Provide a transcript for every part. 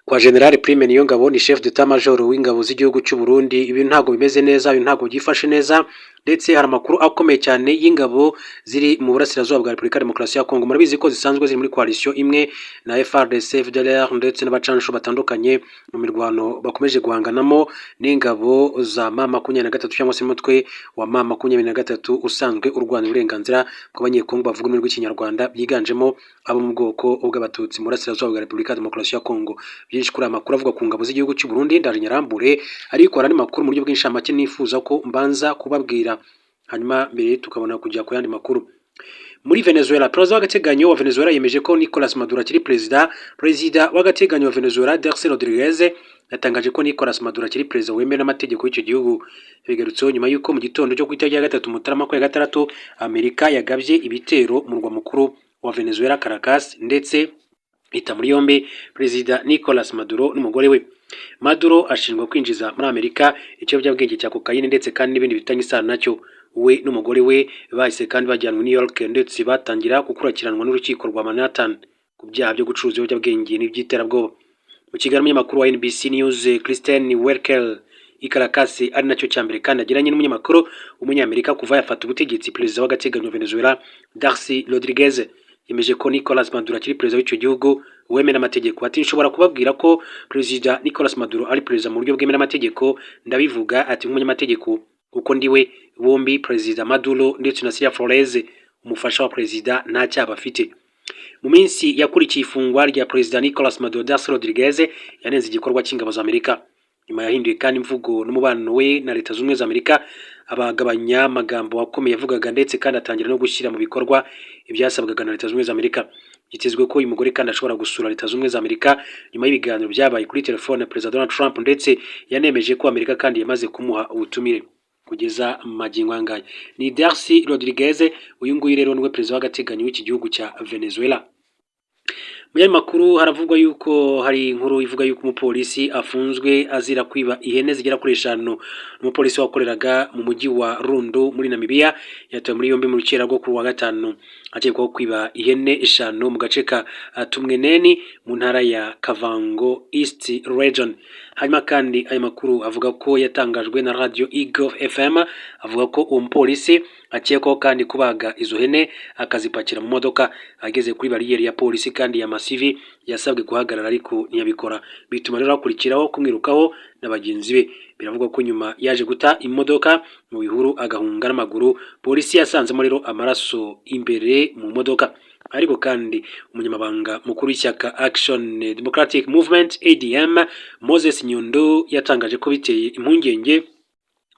Kwa General Prime Niyongabo, ni chef d'état major w'ingabo z'igihugu cy'u Burundi, ibintu ntabwo bimeze neza, ibintu ntabwo byifashe neza. Ndetse hari amakuru akomeye cyane y'ingabo ziri mu burasirazuba bwa Repubulika ya Demokarasi ya Kongo. Murabizi ko zisanzwe ziri muri coalition imwe na FARDC, FDLR ndetse n'abacancuro batandukanye mu mirwano bakomeje guhanganamo n'ingabo za M23, cyangwa se umutwe wa M23 usanzwe urwanira uburenganzira bw'Abanyekongo bavuga ururimi rw'Ikinyarwanda, byiganjemo abo mu bwoko bw'Abatutsi mu burasirazuba bwa Repubulika ya Demokarasi ya Kongo. Byinshi kuri aya makuru avuga ku ngabo z'igihugu cy'u Burundi ndaje nyarambure, ariko hari andi makuru mu buryo bw'inshamake nifuza ko mbanza kubabwira, hanyuma mbere tukabona kujya ku yandi makuru. Muri Venezuela, perezida w'agateganyo wa Venezuela yemeje ko Nicolas Maduro akiri perezida. Perezida w'agateganyo wa Venezuela, Delcy Rodriguez, yatangaje ko Nicolas Maduro akiri perezida wemewe n'amategeko y'icyo gihugu. Bigarutseho nyuma y'uko mu gitondo cyo ku itariki ya 3 Mutarama 2026 Amerika yagabye ibitero mu murwa mukuru wa Venezuela, Caracas, ndetse ita muri yombi Perezida Nicolas Maduro n'umugore we. Maduro ashinjwa kwinjiza muri Amerika ikiyobyabwenge cya kokayine ndetse kandi n'ibindi bifitanye isano nacyo. We n'umugore we bahise kandi bajyanwa i New York, ndetse batangira gukurikiranwa n'urukiko rwa Manhattan ku byaha byo gucuruza ibiyobyabwenge n'iby'iterabwoba. Mu kiganiro n'umunyamakuru wa NBC News Kristen Welker i Caracas, ari nacyo cya mbere kandi agiranye n'umunyamakuru w'Umunyamerika kuva yafata ubutegetsi, perezida w'agateganyo wa Venezuela Delcy Rodriguez yemeje ko Nicolas Maduro akiri perezida w'icyo gihugu wemewe n'amategeko. Ati: "Nshobora kubabwira ko Perezida Nicolas Maduro ari perezida mu buryo bwemewe n'amategeko. Ndabivuga," ati, "nk'umunyamategeko kuko ndiwe. Bombi, Perezida Maduro ndetse na Cilia Flores, umufasha wa perezida, nta cyaha bafite." Mu minsi yakurikiye ifungwa rya Perezida Nicolas Maduro, Delcy Rodriguez yanenze igikorwa cy'ingabo za Amerika. Nyuma yahinduye kandi imvugo n'umubano we na Leta Zunze Ubumwe za Amerika, abagabanya amagambo akomeye yavugaga, ndetse kandi atangira no gushyira mu bikorwa ibyasabwaga na Leta Zunze Ubumwe za Amerika. Byitezwe ko uyu mugore kandi ashobora gusura Leta Zunze Ubumwe za Amerika nyuma y'ibiganiro byabaye kuri telefone na Perezida Donald Trump, ndetse yanemeje ko Amerika kandi yamaze kumuha ubutumire. Kugeza magingo aya ngaya ni Delcy Rodriguez. Uyu nguyu rero niwe perezida w'agateganyo w'iki gihugu cya Venezuela. Mu yandi makuru, haravugwa yuko hari inkuru ivuga yuko umupolisi afunzwe azira kwiba ihene zigera kuri eshanu. Umupolisi wakoreraga mu mujyi wa Rundu muri Namibia yatawe muri yombi mu rukera rwo kuri wa gatanu, akekwaho kwiba ihene eshanu mu gace ka Tumweneni mu ntara ya Kavango East Region. Hanyuma kandi ayo makuru avuga ko yatangajwe na Radio Eagle FM, avuga ko uwo mupolisi akekwaho kandi kubaga izo hene akazipakira mu modoka. Ageze kuri bariyeri ya polisi kandi ya Masivi, yasabwe guhagarara ariko ntiyabikora, bituma rero hakurikiraho kumwirukaho na bagenzi be. Biravugwa ko nyuma yaje guta imodoka mu bihuru agahunga n'amaguru. Polisi yasanzemo rero amaraso imbere mu modoka. Ariko kandi umunyamabanga mukuru w'ishyaka Action Democratic Movement, ADM, Moses Nyundo, yatangaje ko biteye impungenge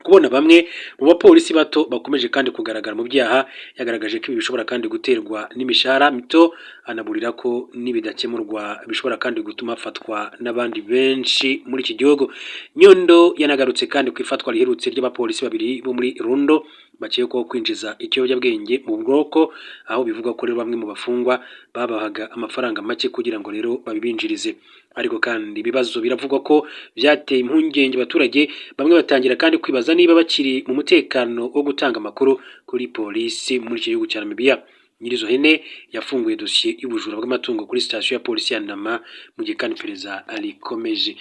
kubona bamwe mu bapolisi bato bakomeje kandi kugaragara mu byaha. Yagaragaje ko ibi bishobora kandi guterwa n'imishahara mito, anaburira ko nibidakemurwa bishobora kandi gutuma hafatwa n'abandi benshi muri iki gihugu. Nyundo yanagarutse kandi ku ifatwa riherutse ry'abapolisi babiri bo muri Rundo bakekwaho kwinjiza ikiyobyabwenge mu bwoko, aho bivugwa ko rero bamwe mu bafungwa babahaga amafaranga make kugira ngo rero babibinjirize. Ariko kandi ibibazo biravugwa ko byateye impungenge abaturage, bamwe batangira kandi kwibaza niba bakiri mu mutekano wo gutanga amakuru kuri polisi muri iki gihugu cya Namibia. Nyirizo hene yafunguye dosiye y'ubujura bw'amatungo kuri sitasiyo ya polisi ya Nama, mu gihe kandi iperereza rikomeje.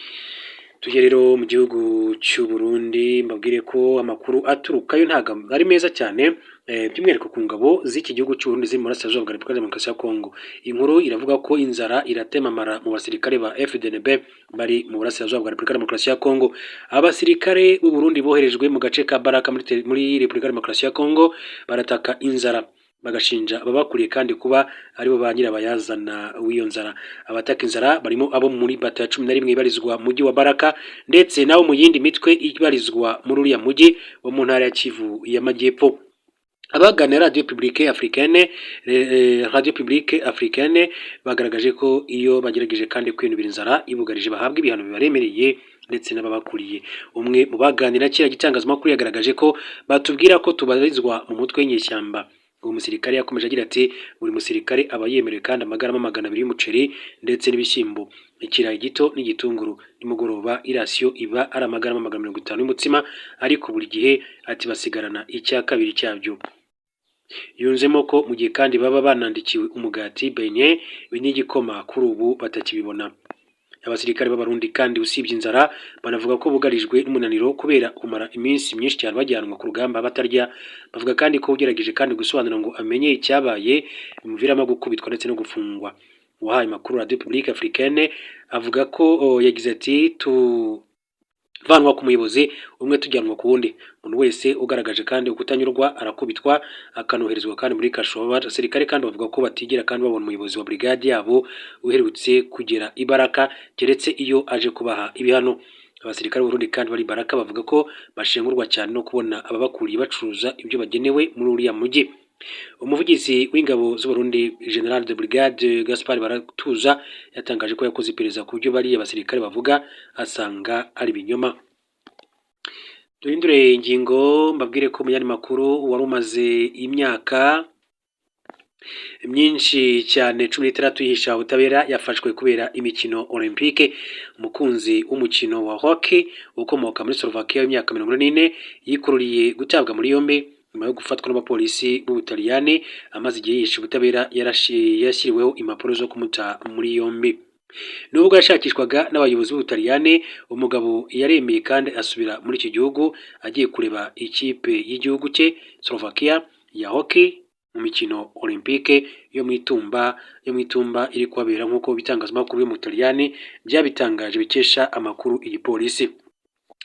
Tujye rero mu gihugu cy'u Burundi, mbabwire ko amakuru aturukayo ntabwo ari meza cyane, by'umwihariko ku ngabo z'iki gihugu cy'u Burundi ziri mu burasirazuba bwa Repubulika ya Demokarasi ya Kongo. Inkuru iravuga ko inzara iratemamara mu basirikare ba FDNB bari mu burasirazuba bwa Repubulika ya Demokarasi ya Kongo. Abasirikare b'u Burundi boherejwe mu gace ka Baraka muri Repubulika ya Demokarasi ya Kongo barataka inzara, bagashinja ababakuriye kandi kuba aribo ba nyirabayazana w'iyo nzara. Abataka inzara barimo abo muri batayo ya 11 ibarizwa mu mujyi wa Baraka, ndetse n'abo mu yindi mitwe ibarizwa muri uriya mujyi wo mu ntara ya Kivu y'Amajyepfo. Abagana Radio Publique Africaine, Radio Publique Africaine, bagaragaje ko iyo bagerageje kandi kwinubira inzara ibugarije bahabwa ibihano bibaremereye ndetse n'ababakuriye. Umwe mu baganira kiriya gitangazamakuru yagaragaje ko batubwira ko tubarizwa mu mutwe w'inyeshyamba. Uwo musirikare yakomeje agira ati: "Buri musirikare aba yemerewe kandi amagarama 200 y'umuceri ndetse n'ibishyimbo, ikirayi gito n'igitunguru. Nimugoroba irasiyo iba ari amagarama 150 y'umutsima, ariko buri gihe," ati, "basigarana icya kabiri cyabyo." Yunzemo ko mu gihe kandi baba banandikiwe umugati, beignet n'igikoma, kuri ubu batakibibona. Abasirikare b'Abarundi kandi, usibye inzara, banavuga ko bugarijwe n'umunaniro kubera kumara iminsi myinshi cyane bajyanwa ku rugamba batarya. Bavuga kandi ko ugerageje kandi gusobanura ngo amenye icyabaye bimuviramo gukubitwa ndetse no gufungwa. Uwahaye amakuru Radio Publique Africaine avuga ko yagize ati: "Tuvanwa ku muyobozi umwe tujyanwa ku wundi. Umuntu wese ugaragaje kandi ukutanyurwa arakubitwa, akanoherezwa kandi muri kasho." Abasirikare kandi bavuga ko batigera kandi babona umuyobozi wa brigade yabo uherutse kugera i Baraka, keretse iyo aje kubaha ibihano. Abasirikare b'Uburundi kandi bari Baraka bavuga ko bashengurwa cyane no kubona ababakuriye bacuruza ibyo bagenewe muri uriya mujyi. Umuvugizi w'ingabo z'Uburundi, General de Brigade Gaspard Baratuza, yatangaje ko yakoze iperereza ku byo bariya basirikare bavuga, asanga ari ibinyoma. Duhindure ingingo, mbabwire ko mu yandi makuru, wari umaze imyaka myinshi cyane 16 yihisha ubutabera yafashwe kubera imikino olympique. Umukunzi w'umukino wa hockey ukomoka muri Slovakia w'imyaka 44 yikururiye gutabwa muri yombi nyuma yo gufatwa n'abapolisi b'Ubutaliyani. Amaze igihe yihisha ubutabera, yashyiriweho impapuro zo kumuta muri yombi. Nubwo yashakishwaga n'abayobozi b'Ubutaliyani, umugabo yaremeye kandi asubira muri iki gihugu agiye kureba ikipe y'igihugu cye Slovakia ya hockey mu mikino olympique yo mu itumba iri kuhabera, nk'uko ibitangazamakuru byo mu Butaliyani byabitangaje bikesha amakuru igipolisi.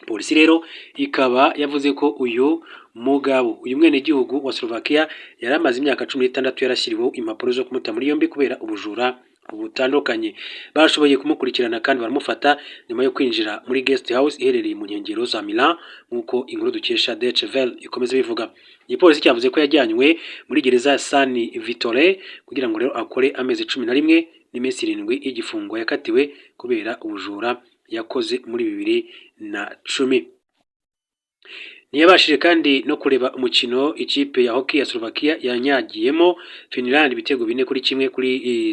Polisi rero ikaba yavuze ko uyu mugabo, uyu mwenegihugu wa Slovakia, yari amaze imyaka 16 yarashyiriweho impapuro zo kumuta muri yombi kubera ubujura butandukanye. Bashoboye kumukurikirana kandi baramufata nyuma yo kwinjira muri guest house iherereye mu nkengero za Milan, nk'uko inkuru dukesha Deutsche Welle ikomeza bivuga. Igipolisi cyavuze ko yajyanywe muri gereza ya San Vittore kugira ngo rero akore amezi 11 n'iminsi 7 y'igifungo yakatiwe kubera ubujura yakoze muri 2010. Ntiyabashije kandi no kureba umukino ikipe ya hockey ya Slovakia yanyagiyemo Finland ibitego 4-1 kuri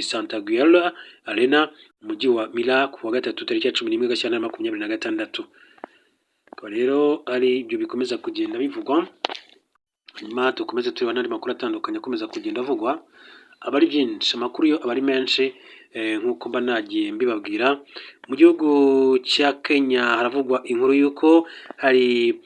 Sant'Angelo Arena mu mujyi wa Milan ku wa gatatu tariki ya 11 Gashyantare 2026. Akaba rero ari ibyo bikomeza kugenda bivugwa. Hanyuma dukomeze tureba n'andi makuru atandukanye akomeza kugenda avugwa. Aba ari byinshi, amakuru yo aba ari menshi nk'uko mba nagiye mbibabwira. Mu gihugu cya Kenya haravugwa inkuru y'uko hari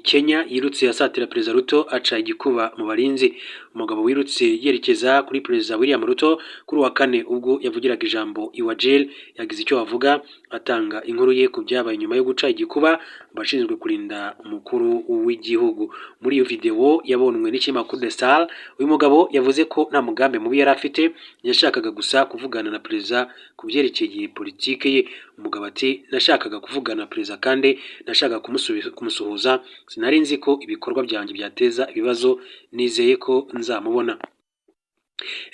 Kenya yirutse asatira Perezida Ruto, aca igikuba mu barinzi. Umugabo wirutse yerekeza kuri Perezida William Ruto kuri uwa kane ubwo yavugiraga ijambo i Wajir, yagize icyo avuga, atanga inkuru ye ku byabaye nyuma yo guca igikuba abashinzwe kurinda umukuru w'igihugu. Muri iyo video yabonwe n'ikinyamakuru The Star, uyu mugabo yavuze ko nta mugambi mubi yari afite, yashakaga gusa kuvugana na perezida ku byerekeye politike ye. Umugabo ati: "Nashakaga kuvugana na perezida kandi nashakaga kumusuhuza, sinari nzi ko ibikorwa byanjye byateza ibibazo, nizeye ko nzamubona."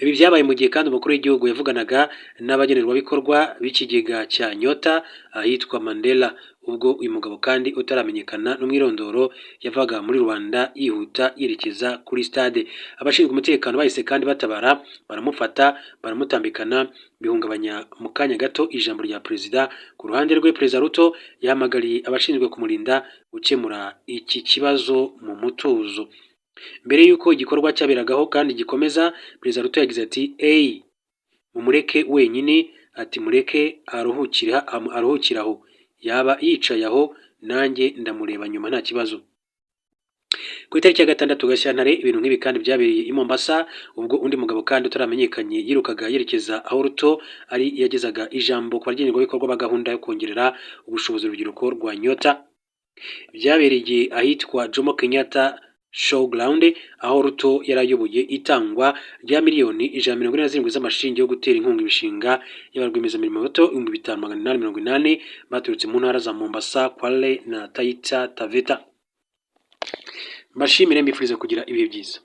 Ibi byabaye mu gihe kandi umukuru w'igihugu yavuganaga n'abagenerwabikorwa b'ikigega cya Nyota ahitwa Mandera, ubwo uyu mugabo kandi utaramenyekana n'umwirondoro yavaga muri rubanda yihuta yerekeza kuri stade. Abashinzwe umutekano bahise kandi batabara, baramufata, baramutambikana, bihungabanya mu kanya gato ijambo rya perezida. Ku ruhande rwe, Perezida Ruto yahamagariye abashinzwe kumurinda gukemura iki kibazo mu mutuzo. Mbere y'uko igikorwa cyaberagaho kandi gikomeza, Perezida Ruto yagize ati: "Eyi, mumureke wenyine." Ati: "Mureke aruhukire aho, yaba yicaye aho, nanjye ndamureba nyuma, nta kibazo." Ku itariki ya 6 Gashyantare, ibintu nk'ibi kandi byabereye i Mombasa, ubwo undi mugabo kandi utaramenyekanye yirukaga yerekeza aho Ruto ari yagezaga ijambo ku bagenerwabikorwa ba gahunda yo kongerera ubushobozi urubyiruko rwa Nyota. Byabereye ahitwa Jomo Kenyatta Showground, aho Ruto yari ayoboye itangwa rya miliyoni 147 z'amashiringi yo gutera inkunga imishinga y'aba rwiyemezamirimo bato 5880 baturutse mu ntara za Mombasa, Kwale na Taita Taveta. Mbashimire, mbifuriza kugira ibihe byiza.